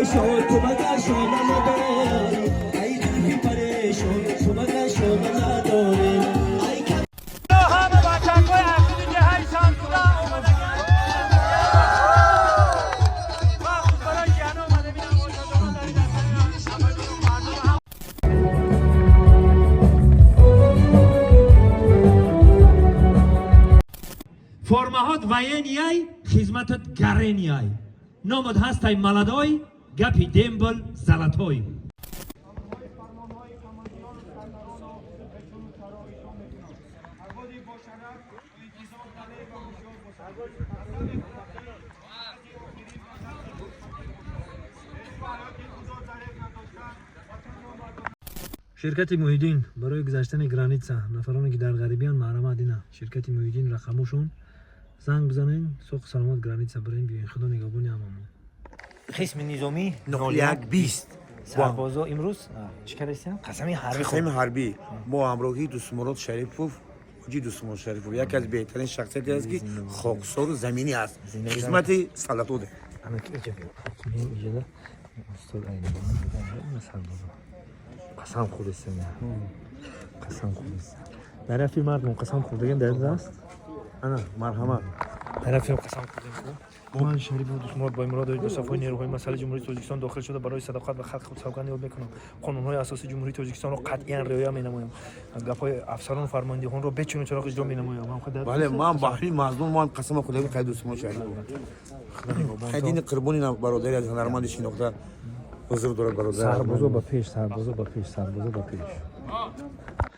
Парешон, ту магар шона надорӣ? Ай зулфи парешон, ту магар шона надорӣ? Ай. Ҳама бачакҳои ақиди деҳаи Сандуда омадагианд. Махсус барои ҷиҳана омада бинам ошадона дар дастани мардум ҳам. Формаҳот военный, хизматат гаренияй, номот ҳастай молодой, гапи дембел золотой. Фармонҳои командирону сардарону бечуну чаро иҷро мекунам. Парвози бошараф, интизом, далер ва ҳушёр бошад. Қасам мехӯрам, ки хизмати охирин ва шахси ба ҳаёти худо дареғ надошта, ватанро мардум. Ширкати Муҳиддин барои гузаштани граница, нафароне ки дар ғарибиян, марҳамат, ина ширкати Муҳиддин, рақамошон, занг бизанен, соҳу саломат граница бирен биёен. Худо нигаҳбони ҳамамон. Қисми низомӣ. 0120. Сарбозо имрӯз чӣ кардастиям? Қасами ҳарбӣ. Қасами ҳарбӣ бо ҳамроҳии Дӯстмурод Шарипов, ҳоҷи Дӯстмурод Шарипов яке аз беҳтарин шахсияте аст, ки хоксору заминӣ аст, хизмати солдатоде. Иҷода устод сарбозо қасам хӯрдастем, қасам хӯрдастем. Дар рафи мардум қасам хӯрдаган дар аст. Ана, марҳамат. Дар рафи қасам хӯрдем. Ман, Шарипов Дӯстмурод Боймуродович, ба сафҳои нерӯҳои масъалаи Ҷумҳурии Тоҷикистон дохил шуда, барои садоқат ба халқи худ савганд ёд мекунам. Қонунҳои асосии Ҷумҳурии Тоҷикистонро қатъиян риоя менамоям. Гапҳои афсарону фармондиҳонро бечуну чароғ иҷро менамоям. Бале, ман баҳри мазлум, ман қасама хӯрдагӣ қай Дӯстмурод Шарипов. Хайдини қурбони бародари аз ҳунарманди шинохта ҳузур дорад, бародар. Сарбозо ба пеш, сарбозо ба пеш, сарбозо ба пеш!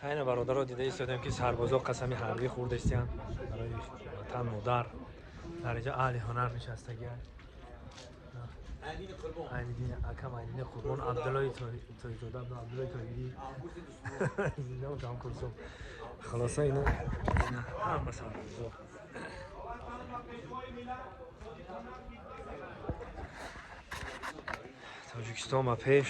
Хайна, бародаро, дида истодем, ки сарбозо қасами ҳарбӣ хӯрдастиянд барои ватан модар. Дар инҷа аҳли ҳунар нишастагианд. Айниддин акам, Айниддин Қурбон, Абдуллои Тоизода, Абдуллои Тоҳирӣ, ҳамкурсом. Хулоса, ина ҳама сарбозо. Тоҷикистон ба пеш!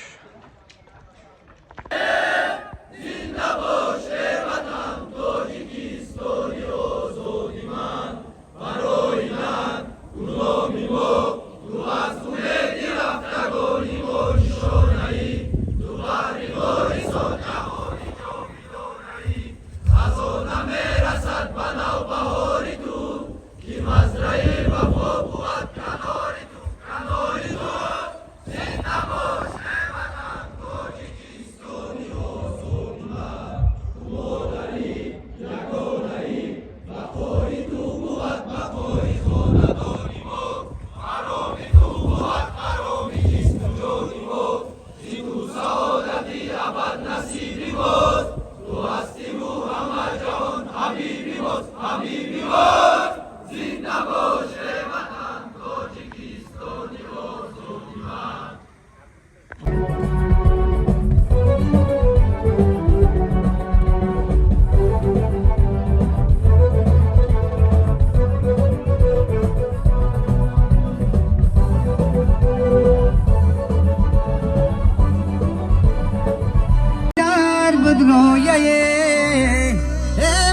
Дар بدرویه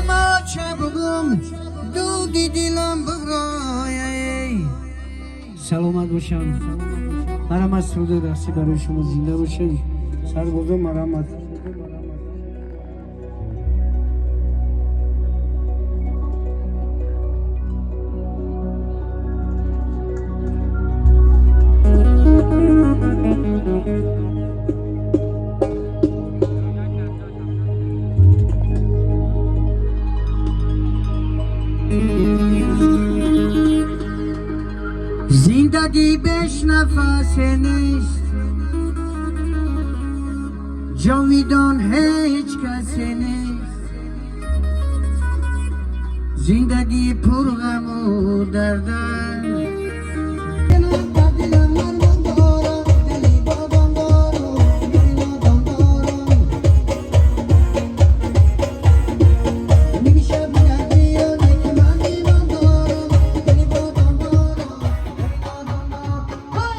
ما چه بگم، دودی دلم بگرایه. Саломат бошам. Марҳамат, суруди рақсӣ барои шумо. Зинда бошед, сарбозо, марҳамат. Зиндагӣ беш нафасе нест, ҷовидон ҳеҷ касе нест. Зиндагӣ пурғаму дард. Дилам армон дорам, дили бодом дорам, дили нодон дорам. Нимшаб гардиёне ки ман имон дорам, дили бодом дорам, дили нодон дорам. Ҳай!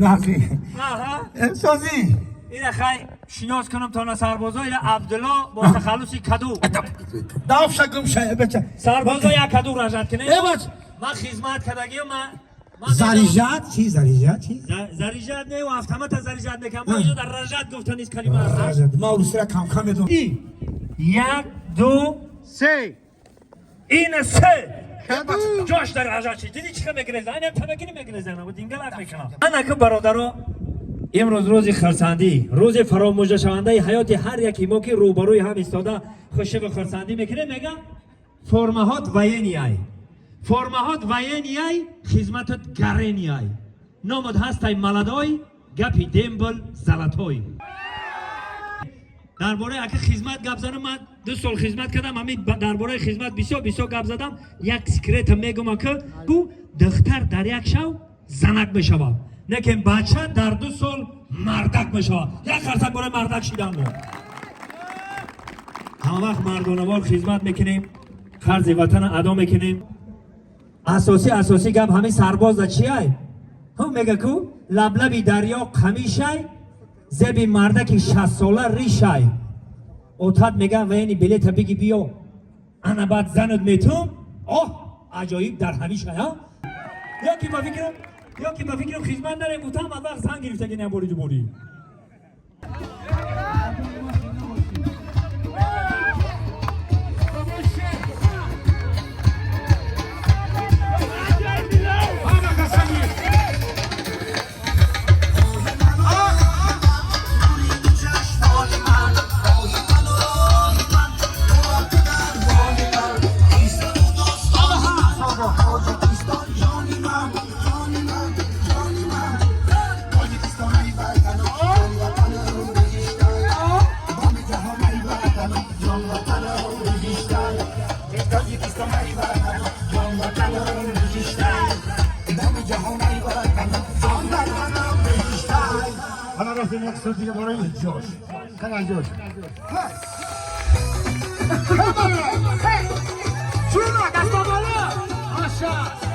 Нақли. Аҳа. Созӣ. Ина хай шинос кунам то на сарбозо, ила Абдулло бо тахаллуси Каду. Дафша гум ша бача. Сарбозо як каду ражат кине. Э бач. Ман хизмат кардагиам, ман Заряжать чи, заряжать чи? Заряжать не, автомата заряжать мекунам. Мо инҷо дар ражат гуфта низ калима аст. Ма русира кам кам медонам. Як, ду, се. Ина се. Ҷош дар ражат чи. Диди чӣ мегреза? Айнам тамакини мегреза, дингалак мекунам. Анаку бародаро, имрӯз рӯзи хурсандӣ, рӯзи фаромӯшнашавандаи ҳаёти ҳар яки мо, ки рӯбарӯи ҳам истода хушиву хурсандӣ мекунем. Мега формаҳот военный, формаҳот военный, хизматат гаренияй, номот ҳастай молодой, гапи дембел золотой. Дар бораи ака хизмат гап занам, ман 2 сол хизмат кардам. Ҳамин дар бораи хизмат бисёр бисёр гап задам. Як секрета мегум, ака: ку духтар дар як шав занак мешавад, лекин бача дар 2 сол мардак мешавад. Як қарсак бораи мардак шидан. Мо ҳама вақт мардонавор хизмат мекунем, қарзи ватана адо мекунем. Асосӣ гап ҳамин сарбоза чиай? Ҳу мега ку лаблаби дарё қамишай, зеби мардаки 60-сола ришай. Отат мега военный билета биги биё, ана баъд занат метум. Оҳ, аҷоиб дар ҳамишай. А ёки ба фикрам хизмат нарем, гуфтам, аз вақт зан гирифтаги набори дуборӣ. حالا رفتیم یک سوت دیگه برای جوش. کن جوش. چون دستا بالا.